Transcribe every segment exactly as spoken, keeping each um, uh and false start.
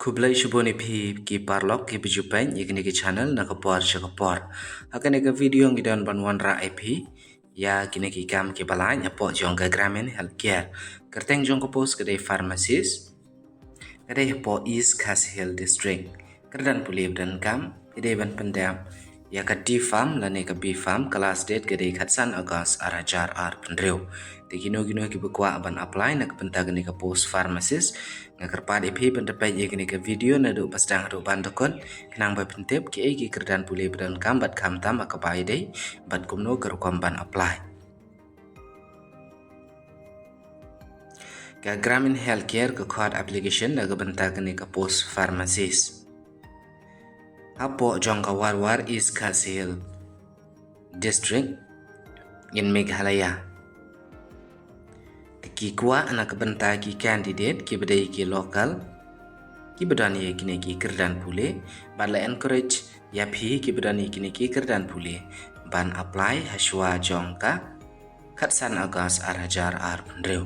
Khublei shibun ïa phi ki paralok kiba ju peit ïa kane ka channel na ka por sha ka por. Ha kane ka video ngi don ban wanrah ïa phi ïa kine ki kam kiba lait hapoh jong ka Gramin Healthcare. Kyrteng jong ka post ka dei pharmacist. Ka dei hapoh East Khasi Hills District. Kyrdan pule ba donkam, phi dei ban pyndep ïa ka D Pharm lane ka B Pharm, ka last date ka dei khatsan August ar hajar arphew hynriew. Te kino kino kiba kwah ban apply na ka bynta kane ka post pharmacist, nga kyrpad ïa phi ban da peit ïa kane ka video naduh ba sdang haduh ban da kut, khnang ba phin tip kiei ki kyrdan pule ba donkam bad khamtam ha kaba ïadei bad kumno ka rukom ban apply. Ka Gramin Healthcare ka khot application na ka bynta kane ka post pharmacist hapoh jong ka Warwar, East Khasi Hills District in Meghalaya. Te ki kwah na ka bynta ki candidate kiba dei ki local, kiba don ïa kine ki kyrdan pule, bad la encourage ïa phi kiba don ïa kine ki kyrdan pule ban apply ha shuwa jong ka khatsan August ar hajar arphew hynriew.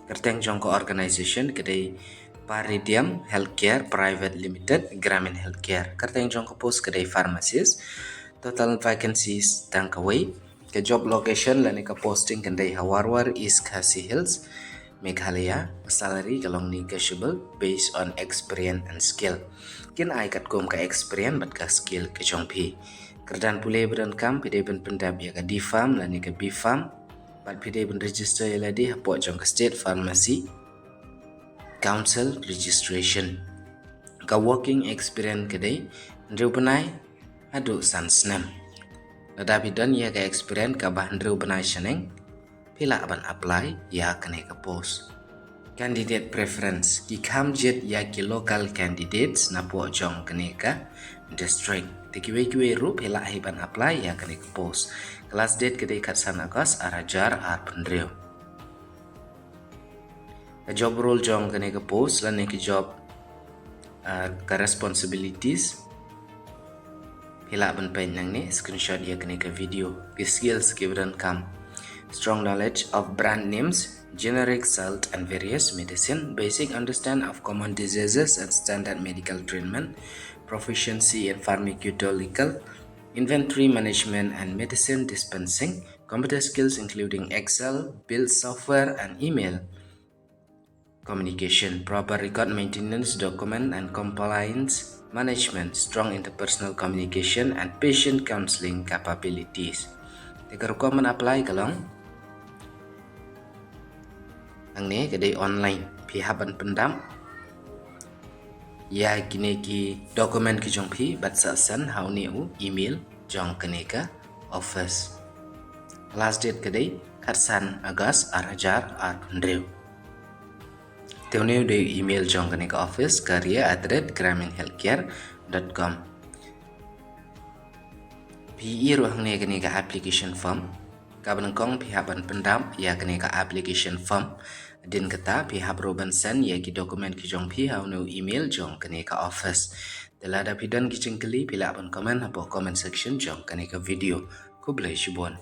Kyrteng jong ka organization ka dei Paridium Healthcare Private Limited, Gramin Healthcare. Kyrteng jong ka post ka dei pharmacist. Total vacancies tang kawei. Ka job location lane ka posting kan dei ha Warwar, East Khasi Hills, Meghalaya. Ka salary ka long negotiable based on experience and skill. Kin ai katkum ka experience bad ka skill ka jong phi. Kyrdan pule ba donkam, phi dei ban pyndep ïa ka D Pharm lane ka B Pharm. Bad phi dei ban register ïa lade hapoh jong ka State Pharmacy Council registration. Ka working experience ka dei hynriew bnai haduh san snem. Lada phi don ïa ka experience kaba hynriew bnai shaneng, phi lah ban apply ïa kane ka post. Candidate preference, ki kham jied ïa ki local candidates napoh jong kane ka district. Te kiwei kiwei ruh phi lah hi ban apply ïa kane ka post. Ka last date ka dei khatsan August ar hajar arphew hynriew. Ka job role jong kane ka post lane ka job, ah, ka responsibilities, phi lah ban peit nangne, screenshot ïa kane ka video. Ki skills kiba donkam: strong knowledge of brand names, generic salt and various medicine, basic understand of common diseases and standard medical treatment, proficiency in pharmaceutical, inventory management and medicine dispensing, computer skills including Excel, build software and email communication, proper record maintenance, document and compliance management, strong interpersonal communication and patient counseling capabilities. Te ka rukom ban apply ka long hangne, ka dei online. Phi hap ban pyndap ïa kine ki document ki jong phi bad sa send ha une u email jong kane ka office. Last date ka dei khatsan August ar hajar arphew hynriew. Te une u dei email jong kane ka office, career at the rate gramin healthcare dot com. Phi ïohi ruh hangne kane ka application form. Kaba nyngkong phi hap ban pyndap ïa kane ka application form. Hadien kata phi hap ruh ban send ïa ki document ki jong phi ha une u email jong kane ka office. Te lada phi don ki jingkylli phi lah ban comment hapoh comment section jong kane ka video. Khublei shibun.